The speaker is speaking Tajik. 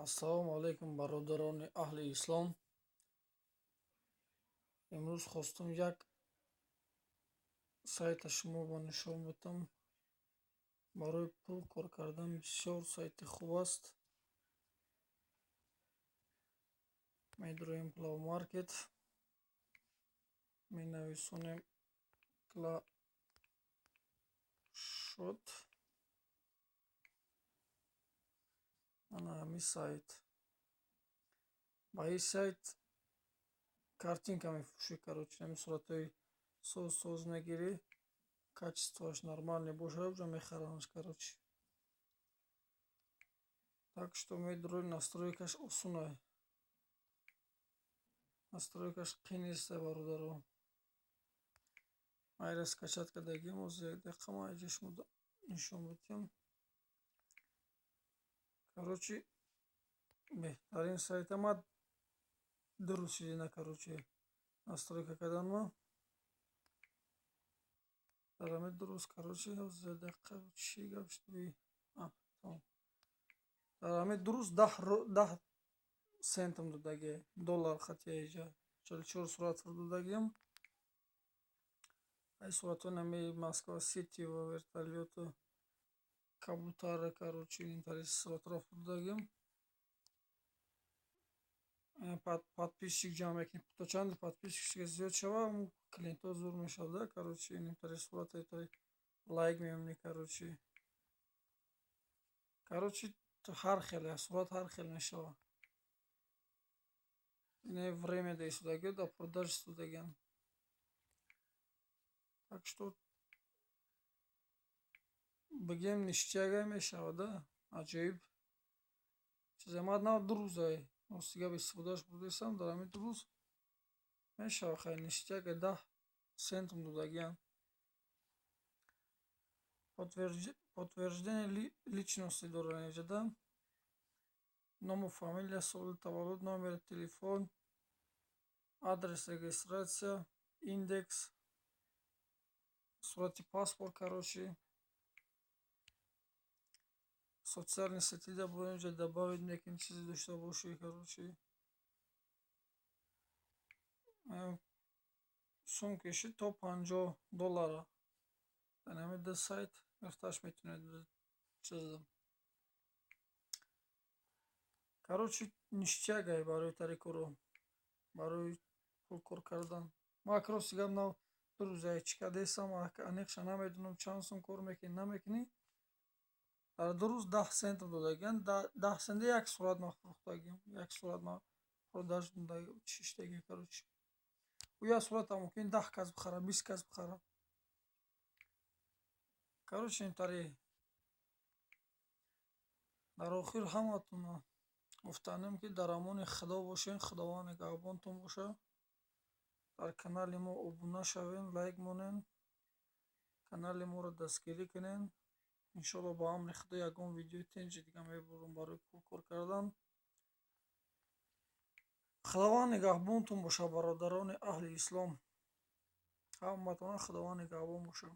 Ассалому алайкум, бародарони аҳли ислом. Имрӯз хостум як сайта шумо ба нишон бидам. Барои пул кор кардан бисёр сайти хуб аст. Медроем Play Market, менависонем Клашот. Ана ҳамин сайт. Ба ин сайт картинка мефурӯшӣ, короче, ҳамин суратҳои соз соз мегирӣ, качествоаш нормальный бошад, уҷа мехаранаш, короче. Так что медрои, настройкаш осунай. Настройкаш қин нест, бародаро. Ман инро скачать кардагиам, ҳозир як дақиқа ман инҷа шумо нишон медиҳам. Короче, беҳтарин сайта ман 2 рӯз шидина, короче, настройка карданма. Дар ҳамин 2 рӯз, короче, ҳозир як дақиқа, чӣ гап шуд? Тамом. Дар ҳамин 2 рӯз 10 центам додагӣ, доллар хати инҷа. 44 сурат додагиам. Ай суратҳои нами Москва Сити ва вертолёту кабутара, короче, интари суратҳоро додагиам. Подписчик ҷамъ мекунӣ. То чанде подписчик зиёд шава, клиентҳо зур мешавад, короче, интари сурата лайк мемонӣ, короче. Короче, ҳар хел сурат ҳар хел мешавад. Ине время да истодагӣ, дар продажа истодагиам. Так что бигем, ништяк мешавад, да, аҷоиб чизе. Ман на 2 рӯза рости гап истифодааш бурдаистам, дар ҳамин 2 рӯз мешавад, хай, ништяк, 10 центам додагиам. Подтверждение личности дорад инҷа, да. Ному фамилия, соли таваллуд, номери телефон, адрес регистрация, индекс, сурати паспорт, короче. Социальные сети да бояд инҷа добавить мекунӣ, чизе дошта бошӣ, короче. Сум кишид то 50 доллара. Дар ҳамин ду сайт гирифташ метавонед чиза. Короче, ништяк ай барои тари коро, барои пул кор кардан. Ман рости гап нав 2 рӯза чӣ кардаистам, аниқша намедонам, чанд сум кор мекунӣ, намекунӣ. Дар 2 рӯз 10 центам додагиам, 10 цента як сурат ман фурӯхтагиам, як сурат ман продаж чиштагиам, короче. Ӯ як суратам мумкин 10 кас бихарад, 20 кас бихарад. Короче, интари. Дар охир ҳаматонро гуфтанем, ки дар амони Худо бошед, Худованд нигаҳбонтон бошад. Дар канали мо обуна шавед, лайк монед, канали моро дастгирӣ кунед. Иншоалло, ба амри Худо ягон видеои тинҷи дига мебурам барои пул кор кардан. Худованд нигаҳбонтон бошад, бародарони аҳли ислом. Ҳаматонро Худованд нигаҳбон бошад.